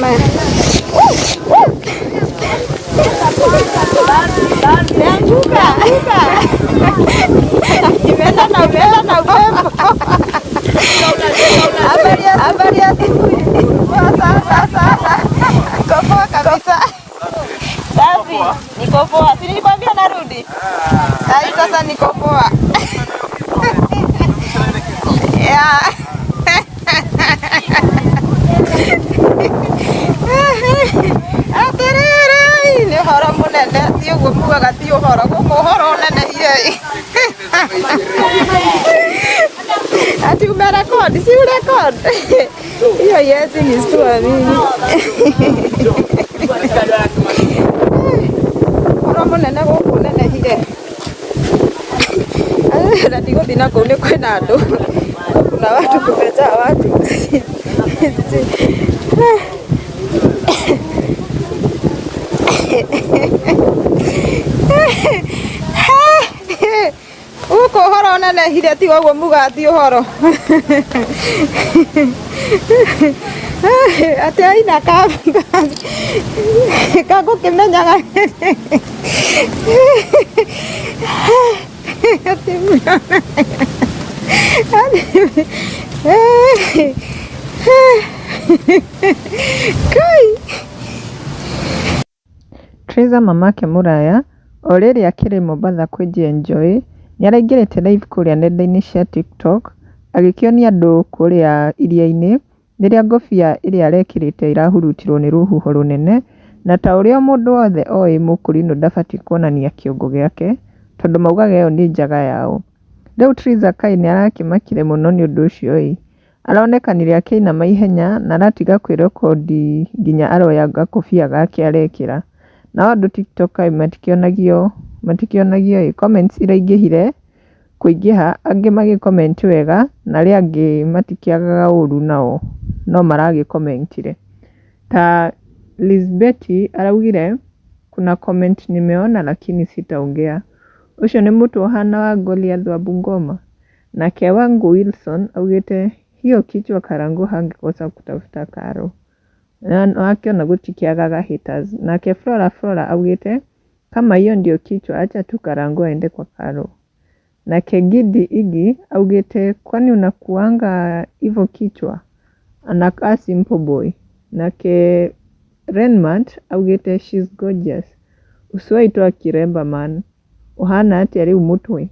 Maya. Nimeanguka. Nimeenda na upepo na upepo. Habari ya habari ya asubuhi. Poa sana sana. Niko poa kabisa. Safi. Niko poa. Si nilikwambia narudi? Sasa sasa niko poa. Yeah. Atĩrĩrĩ, nĩ ũhoro mũnene, ti ũguo mugaga ti ũhoro, gũkũ ũhoro ũnenehire ĩ. Ati umerekodi, si urekodi? Hiyo yezi ni stua mimi. Ũhoro mũnene gũkũ ũnenehire. Na ndigũthiĩ na kũu nĩ kwĩna andũ. Kuna watu kumejaa watu. Gũkũ ũhoro ũnenehire tiga ũguo mugaga ti ũhoro. Atĩ aina kangũkĩmenyaga atĩ Kai. Triza mamake Mũraya, o rĩrĩ akĩrĩ Mombatha kwĩji enjoy, nĩaraingĩrĩte live kũrĩa nenda-inĩ cia TikTok, agĩkĩonia andũ kũrĩa iria-inĩ, rĩrĩa ngobia ĩrĩa arekĩrĩte ĩrahurutirwo nĩ rũhuho rũnene, na ta ũrĩa mũndũ wothe oĩ mũkũrinũ ndabatiĩ kuonania kĩongo gĩake, tondũ maugaga ĩyo nĩ njaga yao. Rĩu Triza kaĩ nĩarakĩmakire mũno nĩ ũndũ ũcio ĩ, aronekanire akĩinama ihenya na aratiga kwĩrekondi nginya aroya gakobia gake arekĩra. Nao andũ TikTok kaĩ matikĩonagio matikĩonagio ĩ, comments iraingĩhire kũingĩha, angĩ magĩ comment wega na arĩa angĩ matikĩagaga ũru nao no maragĩ commentire. Ta Lizbeti araugire kuna comment nimeona lakini sitaongea. Ũcio nĩ mũtwe ũhana wa Goliath wa Bungoma. Nake Wangu Wilson augĩte hiyo kichwa Karangu hangekosa kutafuta karo. Na wakĩona gũtikĩagaga haters. Nake Flora Flora augĩte kama hiyo ndio kichwa acha tu Karangu aende kwa karo. Nake Gidi Igi augĩte kwani unakuanga hivyo kichwa? Anakaa simple boy. Nake Renmart augĩte she's gorgeous. Usiwahi toa kiremba man. Ũhana atĩa rĩu mũtwe?